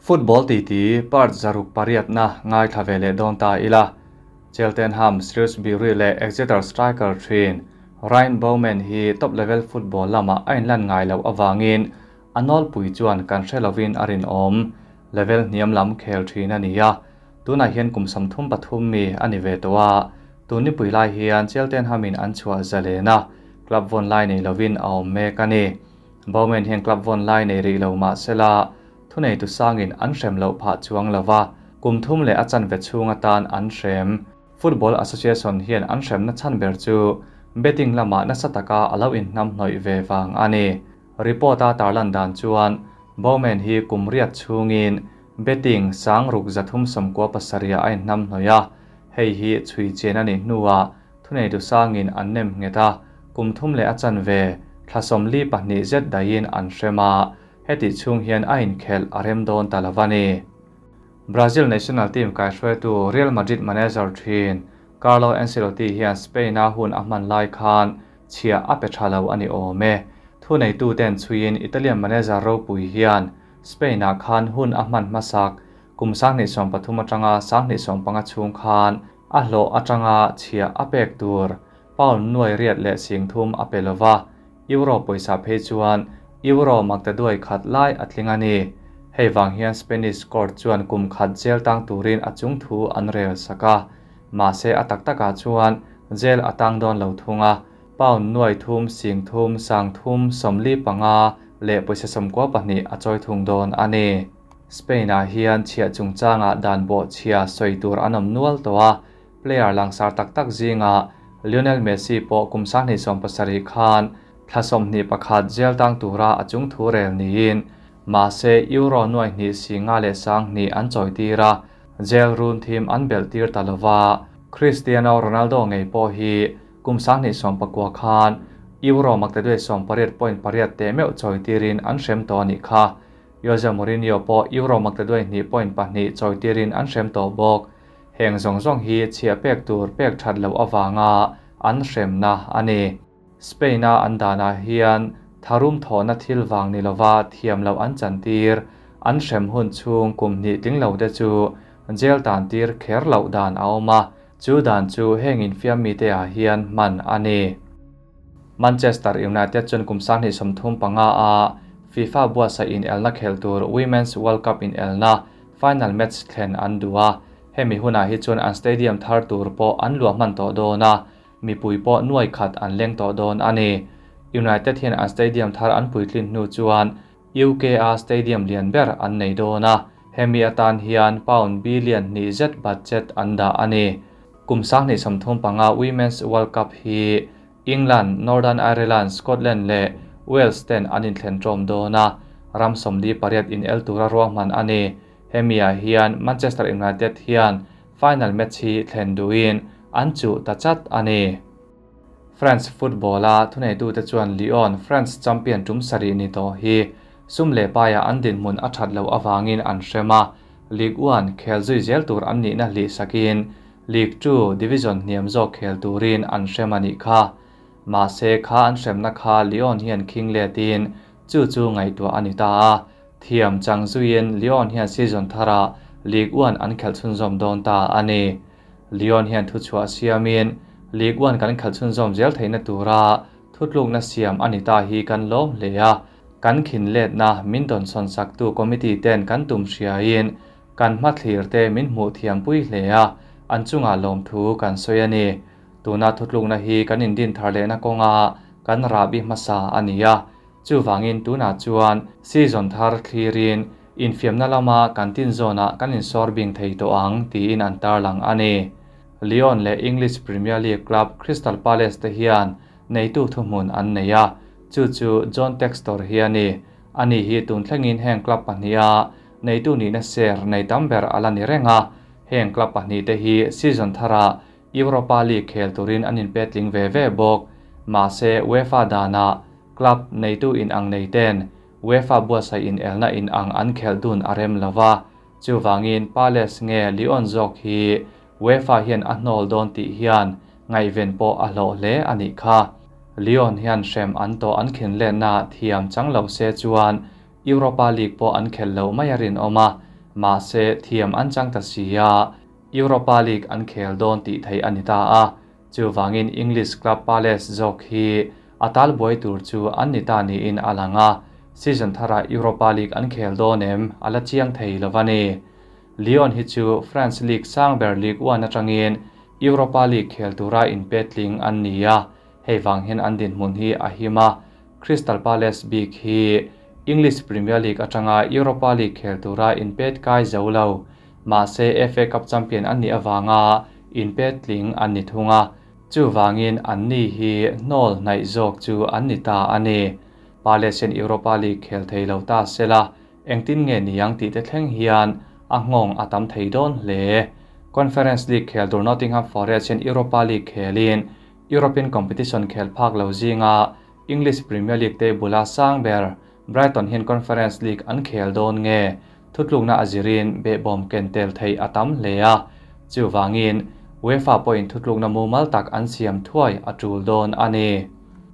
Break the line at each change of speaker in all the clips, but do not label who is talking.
Football titi part 6 pariatna ngaithla ve leh dawn ta ila. Cheltenham, Shrewsbury leh Exeter striker thin Ryan Bowman hi top level football lamah a inlan ngai loh avangin a nawlpui chuan kan hre lovin a rinawm. Level hniam lam khel thin a ni a, tunah hian kum 33 mi a ni ve tawh a, tun nipui lai hian Cheltenham-in an chhuah zalen a, club vawn lai nei lovin a awm mek a ni. Bowman hian club vawn lai nei rih lo mah sela, thunei tu sangin an hrem loh phah chuang lova, kum thum leh a chanve chhung atan an hrem. Football Association hian an hremna chhan ber chu betting lamah nasa taka a lo inhnam hnawih ve vang a ni. Report a tarlan dan chuan Bowman hi kum riat chhungin betting 6,397 a inhnam hnawih a, hei hi chhui chen a nih hnuah thunei tu sangin an nem nghet a, kum thum leh a chanve thla 42 zet daihin an hrem a, heti chhung hian a inkhelh a rem dawn ta lova ni. Brazil national team kaihruaitu Real Madrid manager thin Carlo Ancelotti hian Spain a hun a hman lai khan chhia a pe tha lo a ni awm e. Thuneitu ten chhuiin Italian manager ropui hian Spain ah khan hun a hman hmasak kum 2013 atanga 2015 chhung khan a hlawh atanga chhia a pek tur pound nuai riat leh sing thum a pe lova, euro pawisa phei chuan euro makta duai khat lai a tling a ni. Hei wang hian Spanish court chuan kum khat jail tang turin a chung thu an rel saka, ma se a tak takah chuan jail a tang dawn lo thunga, pound nuai thum sing thum sang thum sawmli panga leh pawisa sawmkua pahnih a chawi thung dawn a ni. Spain ah hian chhia chungchangah dan bawh chhia sawi tur an awm nual tawh a, player langsar tak tak zinga Lionel Messi pawh kum 27 khan thla 21 jail tang tura a chung thu rel niin ma se euro nuai hnih singa leh sang hnih an chawi tir a, jail run thim an bel tir ta lova. Cristiano Ronaldo ngei pawh hi kum 2019 khan euro makta duai 18.8 te meuh chawi tirin an hrem tawh anih kha. Jose Mourinho pawh euro makta duai 2.2 chawi tirin an hrem tawh bawk. Heng zawng zawng hi chhia pek tur pek that lo awanga an hremna a ni. Spain a an danah hian tharum thawhna thil wang ni lova thiam lo an chan tir, an hrem hun chhung kum hnih tling lo te chu jail tan tir kher loh dan a awm a, chu dan chu heng infiam mi te ah hian hman a ni. Manchester United chuan kum 2035 a FIFA buatsaih in elna khel tur Women's World Cup in elna final match thlen an du a, hemi hunah hi chuan an stadium thar tur pawh an luah hman tawh dawn a, mipui pawh nuai khat an leng tawh dawn a ni. United hian an stadium thar an puitlin hnu chuan UK a stadium lian ber an nei dawn a, hemi atan hian pound billion hnih zet budget an dah a ni. Kum 2035 Women's World Cup hi England, Northern Ireland, Scotland leh Wales ten an inthlen ṭawm dawn a, ram 48 in el tura ruahman a ni. Hemi ah hian Manchester United hian final match hi thlen duhin an chu ta chat a ni. France football a thuneitute chuan Lyon France champion tum sarih ni tawh hi sum leh paia an dinhmun a that lo awangin an hrem a, League 1 khel zui zel tur an nihna hlih sakin League 2 division hniam zawk khel turin an hrem a nih kha. Ma se kha an hremna kha Lyon hian khing letin chu chu ngaihtuah a ni ta a, thiam chang zuiin Lyon hian season thara League 1 an khelh chhunzawm dawn ta a ni. Lyon hian thu chhuah siamin League 1 kan khelh chhunzawm zel theihna tura thutlukna siam a ni ta hi kan lawm hle a, kan khin letna min dawn sawn sak tu committee ten kan tum hriain kan hma thlir te min hmuh thiam pui hle a, an chungah lawm thu kan sawi a ni. Tuna thutlukna hi kan indin thar lehna kawnga kan rahbi hmasa a ni a, chuwangin tunah chuan season thar thlirin infiamna lama kan tin zawnah kan insawr bing thei tawh ang tiin an tarlang a ni. Lyon leh English Premier League club Crystal Palace te hian neitu thuhmun an nei a, chu chu John Textor hi a ni. Ani hi tun thlengin heng club pahnih a neitu nihna ser nei tam ber ala ni reng a, heng club pahnih te hi season thara Europa League khel turin an inpetling ve ve bawk. Ma se UEFA dana club neitu in ang nei ten UEFA buatsaih in elna in ang an khelh dun a rem lova, chuwangin Palace nge Lyon zawk hi UEFA hian a hnawl dawn tih hian ngaihven pawh a hlawh hle a nih kha. Lyon hian hrem an tawh an khin letna thiam chang lo se chuan Europa League pawh an khel lo mai a rinawm a. Mahse, thiam an chang ta si a, Europa League an khel dawn tih theih a ni ta a. Chuvangin English club Palace zawk hi a talbuai tur chu an ni ta niin a lang a, season tharah Europa League an khel dawn em a la chiang thei lo a ni. Lyon hi chu France League sang ber Ligue 1 atangin Europa League khel tura inpetling an ni a, hei vang hian an dinhmun hi a him a, Crystal Palace bik hi English Premier League atanga Europa League khel tura inpet kai zo lo, mahse FA Cup champion an nih avanga inpetling an ni thung a, chuvangin anni hi hnawl hnaih zawk chu an ni ta a ni. Palace hian Europa League khel thei lo ta sela, engtin nge niang tih te thleng hian a nghawng a tam thei dawn hle. Conference League khel tur Nottingham Forest hian Europa League khelin European competition khel phak lo zinga English Premier League table a sang ber Brighton hian Conference League an khel dawn nge thutlukna a zirin behbawm ken tel theih a tam hle a, chuvangin UEFA pawhin thutlukna mumal tak an siam thuai a tul dawn a ni.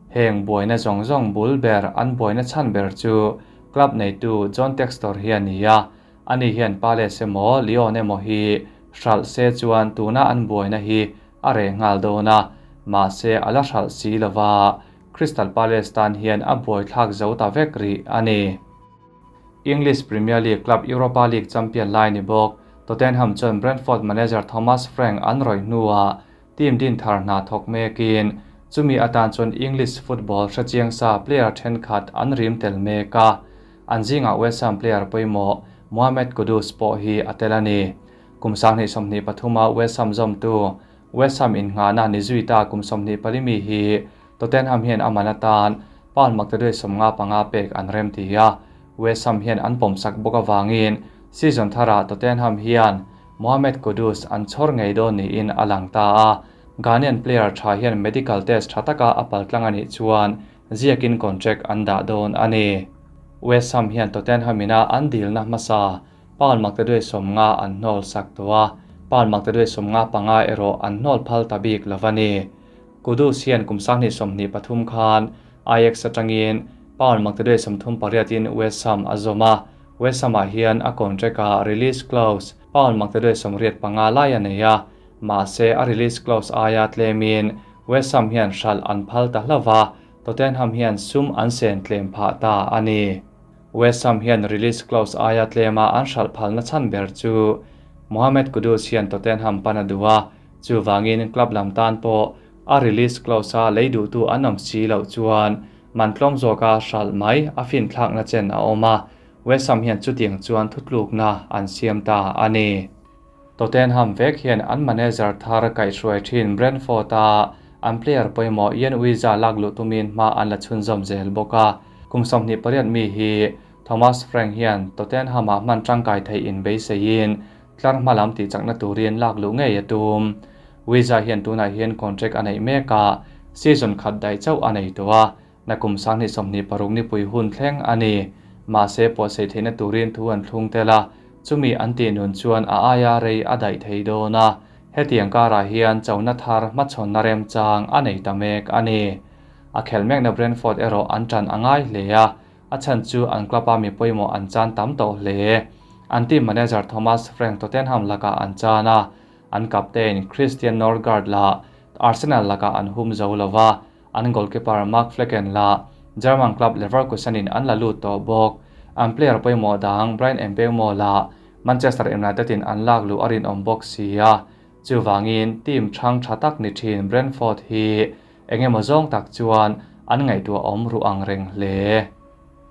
Heng buaina zawng zawng bul ber an buaina chhan ber chu club neitu John Textor hi a ni a, ani hian Palace emaw Lyon emaw hi hralh se chuan tuna an buaina hi a reh nghal dawn a, mahse a la hralh si lova, Crystal Palace tan hian a buaithlak zo ta vek rih a ni. English Premier League club Europa League champion lai ni bawk Tottenham chuan Brentford manager Thomas Frank an rawih hnuah team din thar hna thawk mekin chumi atan chuan English football hrechiang sa player thenkhat an rim tel mek a, an zingah West Ham player pawimawh Mohammed Kudus pawh hi a tel a ni. Kum 2023 a West Ham zawmtu West Ham innghahna ni zui ta kum 24 mi hi Tottenham hian a man atan pound maktaduai 55 pek an rem ti a, West Ham hian an pawmsak bawk avangin season tharah Tottenham hian Mohammed Kudus an chhawr ngei dawn niin a lang ta a, Ghanaian player tha hian medical test tha taka a paltlang a nih chuan ziakin contract an dah dawn a ni. West Ham hian Tottenham ina an dilna hmasa pound maktaduai 50 an hnawl sak tawh a, pound maktaduai 55 erawh an hnawl phal ta bik lo a ni. Kudus hian kum 2023 khan Ajax atangin pound maktaduai 38 in West Ham a zawm a, West Ham ah hian a contract ah release clause pound maktaduai 85 lai a nei a, mahse a release clause aia tlemin West Ham hian hralh an phal ta hlauh a, Tottenham hian sum an sen tlem phah ta a ni. West Ham hian release clause aia tlema an hralh phalna chhan ber chu Mohammed Kudus hian Tottenham pan a duh a, chuvangin club lam tan pawh a release clause a lei duhtu an awm si loh chuan man tlawm zawka hralh mai a finthlakna chen a awm a, West Ham hian chutiang chuan thutlukna an siam ta a ni. Tottenham vek hian an manager thar kaihhruai thin Brentford a an player pawimawh Yoane Wissa lak luh tumin hma an la chhunzawm zel bawk a, kum 28 mi hi Thomas Frank hian Tottenham ah hman tangkai theih in beiseiin tlar hma lam tih chakna turin lak luh ngei a tum. Wissa hian tunah hian contract a neih mek a, season khat daih chauh a nei tawh a, na kum 2026 ni pui hun thleng a ni. Mahse pawhsei theihna turin thu an thlung tel a, chumi an tih nun chuan a aia rei a daih thei dawn a, hetiang karah hian chona thar hmachhawnna remchang a nei ta mek a ni. A khel mekna Brentford erawh an tan a ngai hle a, a chhan chu an club a mi pawimawh an chan tam tawh hle. An team manager Thomas Frank Tottenham lakah an chan a, an captain Christian Norgaard la Arsenal lakah an hum zo lova, an goalkeeper Mark Flekken la German club Leverkusen in an la lut tawh bawk. An player pawimawh dang Bryan Mbeumo la Manchester United in an lak luh a rinawm bawk si a, chuvangin team thang tha tak ni thin Brentford hi engemaw zawng tak chuan an ngaihtuah awm ru ang reng hle.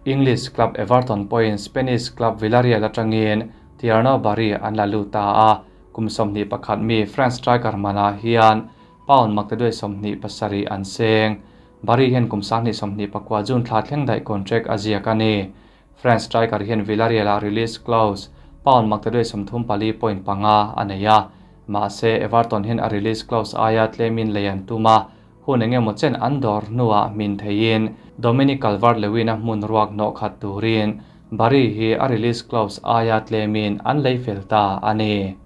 English club Everton pawhin Spanish club Villarreal atangin Thierno Barry an la lut ta a, kum 21 mi France striker manah hian pound maktaduai 27 an seng. Barry hian kum 2024 June thla thleng daih contract a ziak a ni. France striker hian Villarreal a release clause pound maktaduai 34.5 a nei a, mahse Everton hian a release clause aia tlemin lei an tum a, hun engemaw chen an dawr hnuah min theiin Dominic Calvert-Lewin a hmun ruak hnawh khat turin Barry hi a release clause aia tlemin an lei fel ta a ni.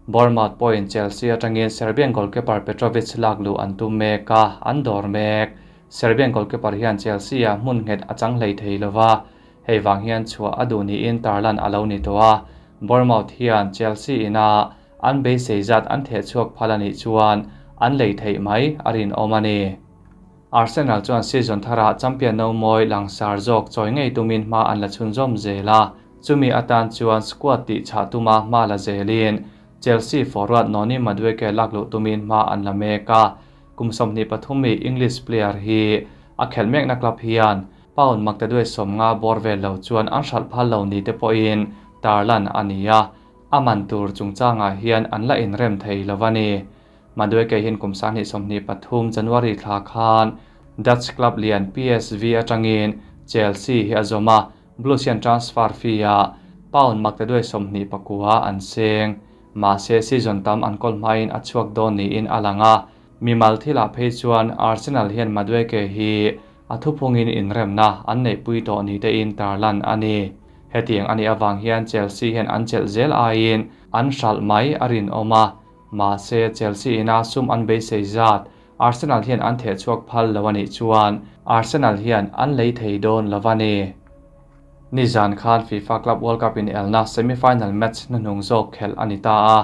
Bournemouth pawhin Chelsea atangin Serbian goalkeeper Petrovic lak luh an tum mek a, an dawr mek. Serbian goalkeeper hian Chelsea a hmun nghet a chang hlei thei lova, hei vang hian chhuah a duh niin tarlan a lo ni tawh a. Bournemouth hian Chelsea ina an beisei zat an theh chhuak phal a nih chuan an lei theih mai a rinawm a ni. Arsenal chuan season tharah champion no mawi langsar zawk chawi ngei tumin hma an la chhunzawm zel a, chumi atan chuan squad tih chhah tuma hma la zelin Chelsea forward Noni Madueke lakluh tumin hma an la mek a, kum 23 mi English player hi a khelh mekna club hian pound maktaduai 50 bawr vel lo chuan an hralh phal lo ni te pawhin tarlan a ni a, a man tur chungchangah hian an la inrem thei lo a ni. Madueke hian kum 2023 January thla khan Dutch club lian PSV atangin Chelsea hi a zawm a, Blues hian transfer fee a pound maktaduai 29 an seng. Mahse season tam an kawl hmain a chhuak dawn niin a lang a, mimal thilah phei chuan Arsenal hian Madueke hi a thuphungin inremna an neihpui tawh ni te in tarlan a ni. Hetiang ani awang hian Chelsea hian an chelh zel aiin an hralh mai a rinawm a, mahse Chelsea ina sum an beisei zat Arsenal hian an theh chhuak phal lo anih chuan Arsenal hian an lei thei dawn lo a ni. Nizan khan FIFA Club World Cup in elna semi-final match hnuhnung zawk khelh a ni ta a,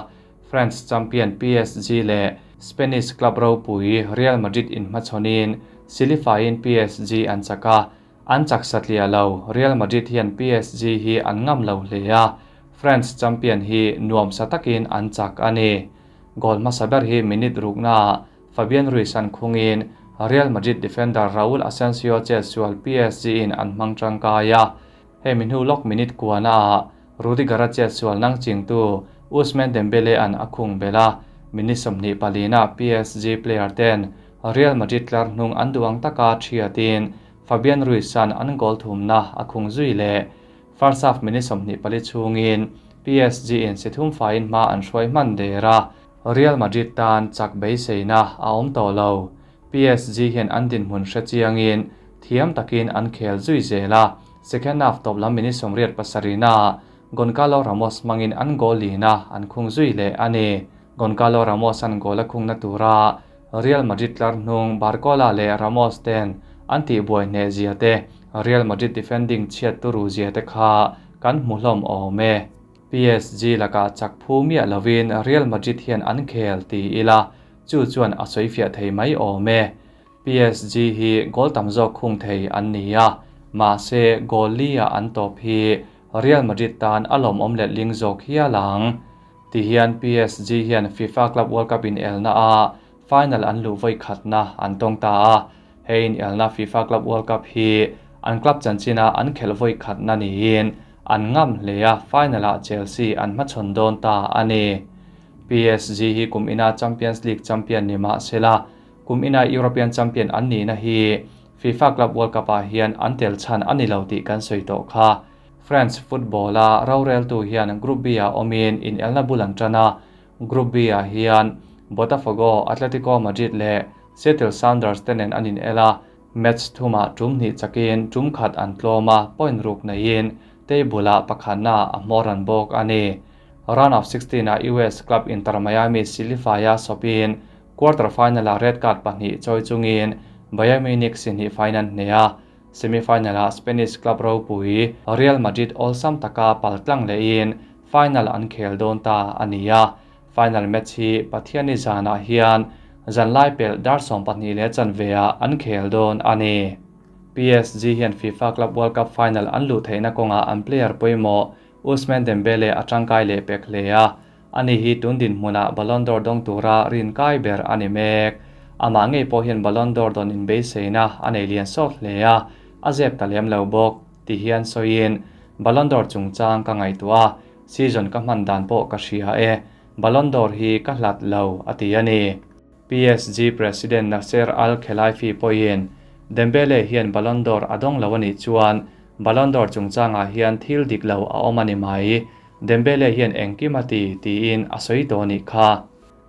French champion PSG leh Spanish club ropui Real Madrid in hmachhawnin silifain PSG an chak a, an chak satliah lo. Real Madrid hian PSG hi an ngam lo hle a, French champion hi nuam sa takin an chak a ni. Goal hmasa ber hi minute rukna Fabian Ruiz an khungin Real Madrid defender Raul Asensio che sual PSG in an hmang tangkai a, hemi hnu lawk minute kuana Rudiger a che sual nang chingtu Ousmane Dembele an a khung bela, minute 24 na PSG player ten Real Madrid tlar hnung an duang taka thiatin Fabian Ruiz an an goal thumna a khung zui le. First half minute 24 chungin PSG in sithum fain hma an hruai hman dera, Real Madrid tan chak beiseina a awm tawh lo. PSG hian an dinhmun hre chiangin thiam takin an khel zui zela, second half top lam minute 87 na Goncalo Ramos mangin an goal lina an khung zui le ani. Goncalo Ramos an goal a khung na tura Real Madrid tlar hnung Barcola le Ramos ten an ti buai hne zia te, Real Madrid defending chhiat turu zia te kha kan hmu hlawm awm e. PSG laka chak phu miah lovin Real Madrid hian an khel ti ila, chu chuan a sawi fiah thei mai awm e. PSG hi goal tam zawk khung thei an ni a, mahse goal li a an tawp hi Real Madrid tan a lawm awm let ling zawk hialang. Ti hian PSG hian FIFA Club World Cup in elna a final an lu voi khatna an tawng ta a, hein elna FIFA Club World Cup hi an club chanchina an khel voi khatna niin an ngam hle a, final ah Chelsea an hmachhawn dawn ta ani. PSG hi kum ina Champions League champion ni ma sela, kum ina European champion an ni na hi FIFA Club World Cup ah hian an tel chan ani lo tih kan sawi tawh kha. French football a rorel tu hian Group B ah awmin in elna bul an tana, Group B ah hian Botafogo, Atletico Madrid leh Seattle Sounders tenen an in ela, match thuma tum hnih chakin tum khat an tlawma point ruk neiin table ah pakhatna a hmawr an bawk ani. Round of 16 a US club Inter Miami silifaya sopin quarter final a red card pahnih chawi chungin Bayern Munich sihnih final hnea, semi-final a Spanish club ropui Real Madrid awlsam taka paltlang lehin final an khel dawn ta ania. Final match hi Pathiani zana hian zanlai pel dar 12 le chanve ah an khel dawn ani. PSG hian FIFA Club World Cup final an lu theihna kawnga an player pawimawh Ousmane Dembele atangkai leh pek hle a, ani hi tundin hmuna Ballon d'Or dawng tura rin kai ber ani mek. Amah ngei pawh hian Ballon d'Or dawn in beiseina a nei lian sawt hle a, a zep ta lem lo bawk. Ti hian sawiin Ballon d'Or chungchang ka ngaihtuah a, season ka hman dan pawh ka hria e, Ballon d'Or hi ka hlat lo a ti ani. PSG President Nasser Al-Khelaifi pawhin Dembele hian Ballon d'Or a dawng lo anih chuan Ballon d'Or chungchangah hian thil dik lo a awm ani mai. Dembele hian engkim a ti tiin a sawi tawh anih kha.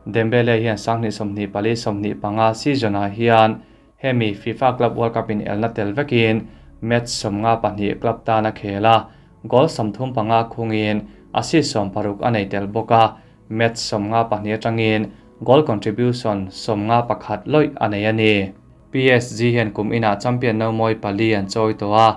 Dembele hian 2024-25 season ah hian hemi FIFA Club World Cup in elna tel vekin match 52 club tan a khel a, goal 35 khungin assist 60 a nei tel bawk a, match 52 atangin goal contribution 51 lawih a nei ani. PSG hian kum ina champion no mawi pali an chawi tawh a,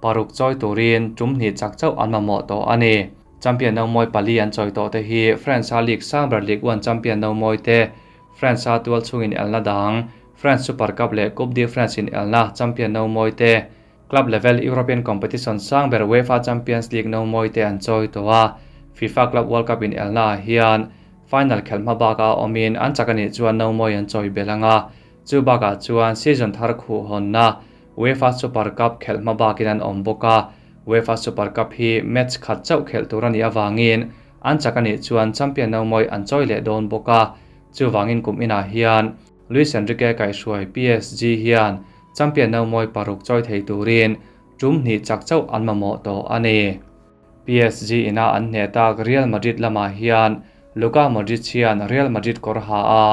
paruk chawi turin tum hnih chak chauh an mamawh tawh ani. Champion nomawi pali an chawi tawh te hi France-a League sang ber Ligue 1 champion nomawi te, France-a tual chhungin elna dang, France Super Cup leh Coupe de France inelna champion nomawi te, Club level European competition sang ber UEFA Champions League nomawi te an chawi tawh a. FIFA Club World Cup inelnaah hian final khelh hma bakah awmin an chak a nih chuan nomawi an chawi belh ang a. Chu bakah chuan season thar khuh hawnna UEFA Super Cup khelh hma bakin an awm bawk a, UEFA Super Cup hi match khat chauh khelh tur a nih avangin an chak a nih chuan champion nomawi an chawi leh dawn bawk a. Chuvangin kum inah hian Luis Enrique kaihhruai PSG hian champion nomawi paruk chawi thei turin tum hnih chak chauh an mamawh tawh a ni. PSG ina an hneh tak Real Madrid lamah hian Luka Modric hian Real Madrid kawr ha a,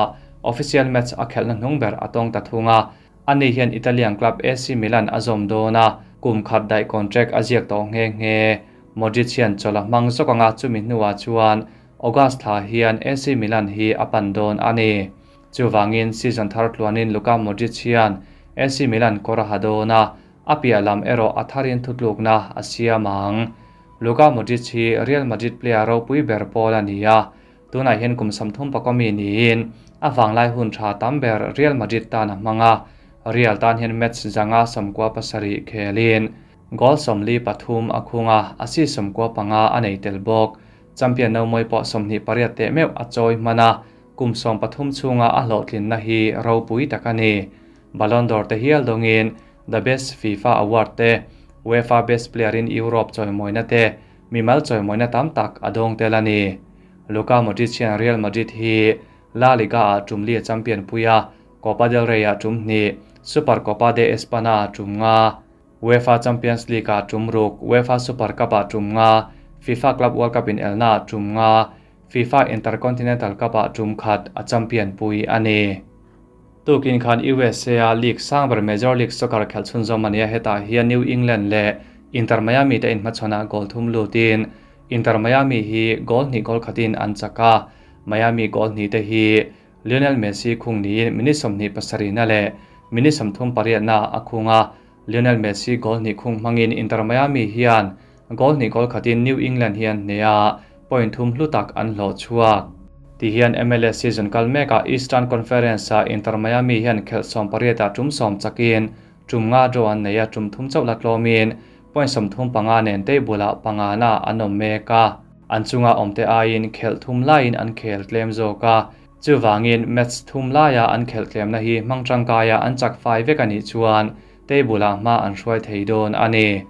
official match a khelhna hnung ber a tawng ta thung a. Ani hian Italian club AC Milan a zawm dawn a, kum khat daih contract a ziak tawh nghe nghe. Modric hian chawlh a hmang zawk anga chumi hnuah chuan August thla hian AC Milan hi a pan dawn a ni. Chuvangin season thar tluanin Luka Modric hian AC Milan kawr a ha dawn a, a piah lam erawh a tharin thutlukna a siam ang. Luka Modric hi Real Madrid player ropui ber pawl a ni a, tunah hian kum 30 pakaw mi niin a vanglai hun tha tam ber Real Madrid tan a hmang a, Real tan hian match 597 khelin goal 43 a khung a, assist 95 a nei tel bawk. Champion nomawi pawh 28 teh meuh a chawi hman a, kum 13 chhunga a hlawhtlinna hi ropui tak a ni. Ballon d'Or te hial dawngin The Best FIFA Award te, UEFA Best Player in Europe chawimawina te, mimal chawimawina tam tak a dawng tel a ni. Luka Modric hian Real Madrid hi La Liga-ah tum li a champion pui a, Copa del Rey-ah tum hnih, Supercopa de Espana-ah tum nga, UEFA Champions League-ah tum ruk, UEFA Super Cup-ah tum nga, FIFA Club World Cup inelnaah tum nga, FIFA Intercontinental Cup-ah tum khat a champion pui a ni. Tukin khan USA-a league sang ber Major League Soccer khelh chhunzawm a ni a, hetah hian New England leh Inter Miami te inhmachhawnah goal thum lutin Inter Miami hi goal hnih goal khatin an chak a, Miami goal hnih te hi Lionel Messi khung niin minute 27na leh minute 38na a khung a, Lionel Messi goal hnih khung hmangin Inter Miami hian goal hnih goal khatin New England hi an hneh a, point thum hlu tak an hlawh chhuak. Ti hian MLS season kal mekah Eastern Conference-ah Inter Miami hian khelh 18 ah tum 10 chakin tum nga draw an nei a, tum thum chauh la tlawmin point 35 nen table-ah pangana an awm mek a. An chunga awmte aiin khelh thum laiin an khel tlem zawk a, chuvangin match thum laia an khelh tlemna hi hmang tangkaia an chak fai vek a nih chuan table-ah hma an hruai thei dawn a ni.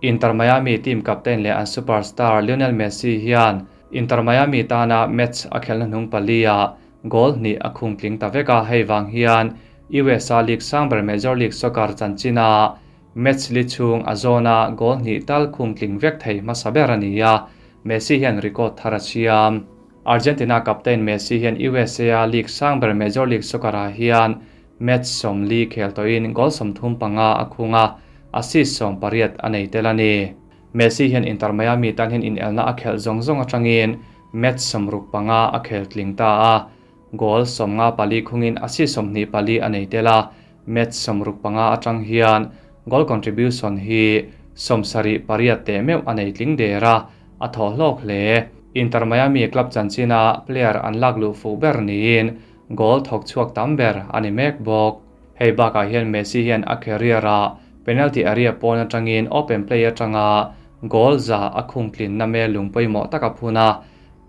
Inter Miami team captain leh an superstar Lionel Messi hian Inter Miami tana match a khelhna hnung pali-ah goal hnih a khung tling ta vek a, hei vang hian USA League sang ber Major League Soccer chanchina match li chhung a zawna goal hnih tal khung tling vek thei hmasa ber a ni a, Messi hian record thar a siam. Argentina captain Messi hian USA League sang ber Major League Soccer-ah hian match 40 khel tawhin goal 35 a khung a, assist 18 a nei tel a ni. Messi hian Inter Miami tan hian inelna a khelh zawng zawng atangin match 65 a khel tling ta a, goal 54 khungin assist 24 a nei tel a, match 65 atang hian goal contribution hi 78 teh meuh a nei tling der a, a thaw hlawk hle. Inter Miami club chanchina player an lak luh fuh ber niin goal thawk chhuak tam ber a ni mek bawk. Hei bakah hian Messi hian a career-ah penalty area pawn atangin open play atanga goal za a khung tlinna mel lung pawimawh tak a phun a.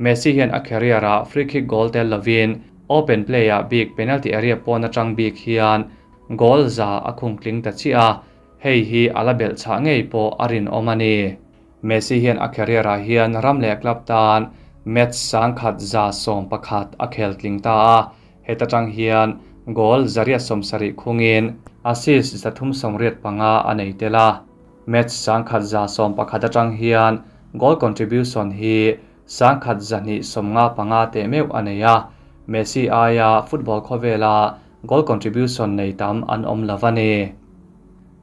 Messi hian a career-ah free kick goal tel lovin open play-ah bik penalty area pawn atang bik hian goal za a khung tling ta chiah a, hei hi a la belh chhah ngei pawh a rinawm a ni. Messi hian a career-ah hian ram leh club tan match 111 a khel tling ta a, heta tang hian goal 170 khungin assist 385 a nei tel a. Match 111 atang hian goal contribution hi 1295 teh meuh a nei a, Messi aia football khawvela goal contribution nei tam an awm lo a ni.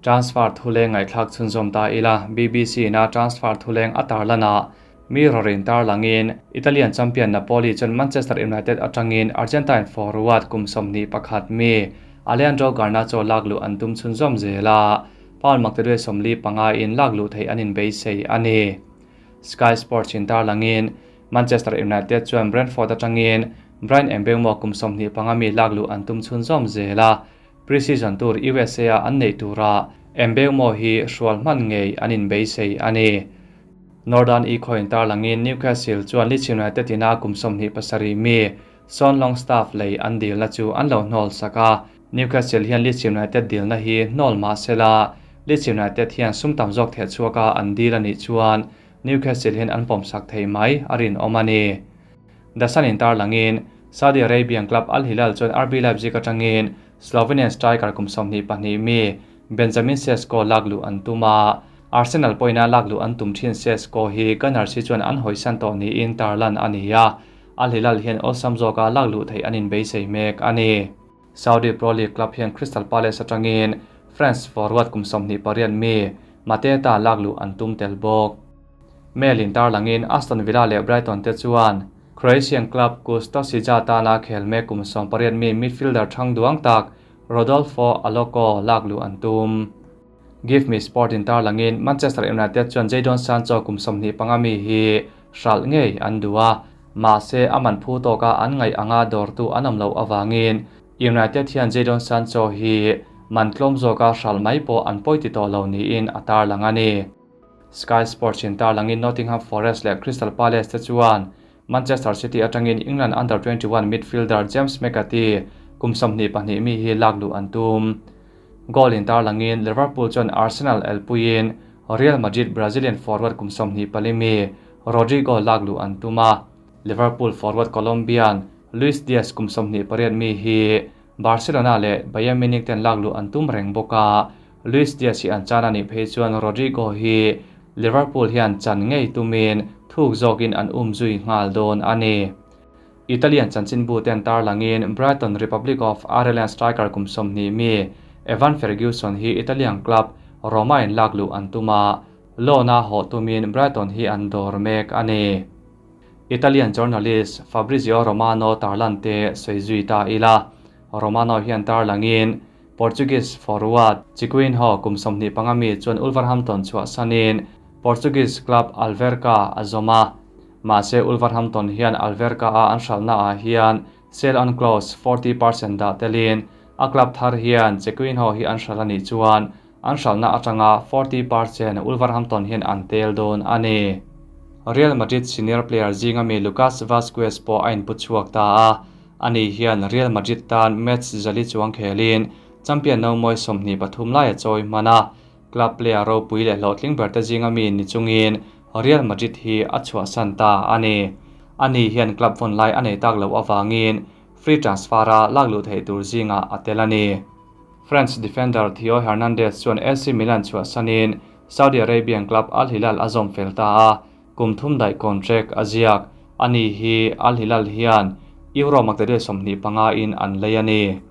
Transfer thuleng ngaihthlak chhunzawm ta ila, BBC na transfer thuleng a tarlana Mirror-in tarlangin Italian champion Napoli chuan Manchester United atangin Argentine forward kum 21 mi Alejandro Garnacho lak luh an tum chhunzawm zela, pound maktaduai 45 in lak luh thei an inbeisei a ni. Sky Sports in tarlangin Manchester United chuan Brentford atangin Bryan Mbeumo kum 25 mi lakluh an tum chhunzawm zel a, pre-season tour USA a an neih turah Mbeumo hi hrual hman ngei an inbeisei a ni. Northern Echo in tarlangin Newcastle chuan Leeds United ina kum 27 mi Sean Longstaff lei an dilna chu an lo hnawl sak a, Newcastle hian Leeds United dilna hi hnawl mah sela, Leeds United hian sum tam zawk theh chhuaka an dil a nih chuan Newcastle hian an pawm sak thei mai a rinawm a ni. The Sun in tarlangin Saudi Arabian club Al Hilal chuan RB Leipzig atangin Slovenian striker kum 22 mi Benjamin Sesko lakluh an tum a, Arsenal pawhin lakluh an tum thin Sesko hi Gunners hi chuan an hawisan tawh niin tarlan a ni a, Al Hilal hian awlsam zawka lakluh theih an inbeisei mek a ni. Saudi Pro League club hian Crystal Palace atangin France forward kum 28 mi Mateta lakluh an tum tel bawk. Mail in tarlangin Aston Villa leh Brighton te chuan Croatian club Kustosija tana khel mek kum 18 mi midfielder thang duang tak Rodolfo Alocco lakluh an tum. Give Me Sport in tarlangin Manchester United chuan Jadon Sancho kum 25 mi hi hral ngei an duha, mahse aman phu tawka an ngai anga dawrtu an awm lo awangin United hian Jadon Sancho hi man tlawm zawka hral mai pawh an pawi ti tawh lo niin a tarlang a ni. Sky Sports in tarlangin Nottingham Forest leh Crystal Palace te chuan Manchester City atangin England Under-21 midfielder James McAtee kum 22 mi hi lakluh an tum. Goal in tarlangin Liverpool chuan Arsenal elpuiin Real Madrid Brazilian forward kum 24 mi Rodrigo lakluh an tum a. Liverpool forward Colombian Luis Diaz kum 28 mi hi Barcelona leh Bayern Munich ten lakluh an tum reng bawk a. Luis Diaz hi an chan ani phei chuan Rodrigo hi Liverpool hian chan ngei tumin thuk zawkin an um zui nghal dawn a ni. Italian chanchin bu ten tarlangin Brighton Republic of Ireland striker kum 20 mi Evan Ferguson hi Italian club Roma in lakluh an tum a, loan-a haw tumin Brighton hi an dawr mek a ni. Italian journalist Fabrizio Romano tarlante sawi ta ila. Romano hian tarlangin Portuguese forward Chiquinho kum 25 mi chuan Wolverhampton chhuah sanin Portuguese club Alverca a zawm. Mahse Wolverhampton hian Alverca a an hralhna ah hian sell on clause 40% dah telin a club thar hian Chiquinho hi an hralh ani chuan an hralhna atanga 40% Wolverhampton hian an tel dawn a ni. Real Madrid senior player zinga mi Lucas Vazquez pawh a inpu chhuak ta a, ani hian Real Madrid tan match zali chuang khelin champion no moi 23 lai a chawi hmana club player ropui leh hlawhtling ber te zinga mi ni chungin Real Madrid hi a chhuah san ta a ni. Ani hian club vawn lai a nei tak lo awangin free transfer a lakluh theih tur zinga a tel a ni. French defender Theo Hernandez chuan AC Milan chhuah sanin Saudi Arabian club Al Hilal a zawm fel ta a, kum thum daih contract a ziak. Ani hi Al Hilal hian Euro makdade 25 in an lei a ni.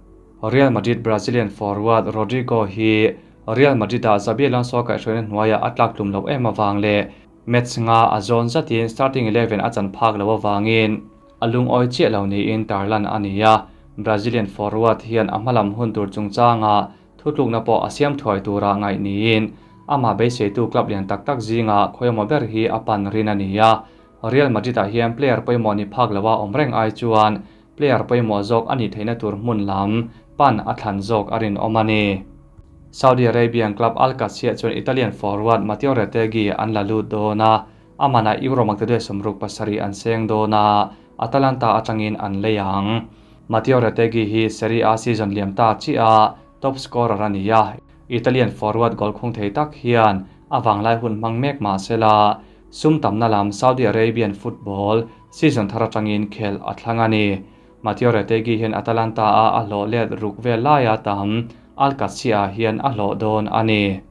Real Madrid Brazilian forward Rodrigo hi Real Madrid a Xabi Alonso kaihhruaina hnuaia a tlak tlum lo em awang leh match nga a zawn zatin starting 11 a chan phak lo awangin a lungawi chiah lo niin tarlan a ni a. Brazilian forward hian a hmalam hun tur chungchanga thutlukna pawh a siam thuai tura ngaih niin ama beiseitu club lian tak tak zinga khawemaw ber hi a pan rin a ni a. Real Madrid ah hian player pawimawh ni phak loa awm reng ai chuan player pawimawh zawk ani theihna tur hmun lam pan a thlan zawk a rin awm a ni. Saudi Arabian club Al Qadsiah chuan Italian forward Matteo Retegui an la lut dawn a, amana Euro makdade 67 an seng dawn a, Atalanta atangin an lei ang. Matteo Retegui hi Serie A season liam ta chi a top scorer a ni a. Italian forward goal khung thei tak hian awang lai hun hmang mek ma sela sum tamna lam Saudi Arabian football season thar atangin khel a thlang a ni. Matteo Retegui hian Atalanta a a hlawh let ruk vel laia tam Al Qadsiah hian a hlawh dawn a ni.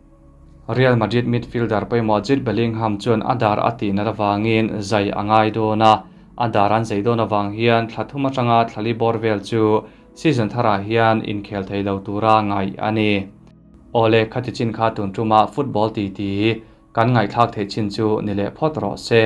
Real Madrid midfielder pawimawh Jude Bellingham chuan a dar a tih nat awangin zai a ngai dawn a, a dar an zai dawn awang hian thla thum atanga thlali bawr vel chu season tharah hian inkhel thei lo tura ngaih a ni. Awle khati chin kha tun tuma football ti ti kan ngaihthlak theih chin chu ni leh phawt rawh se.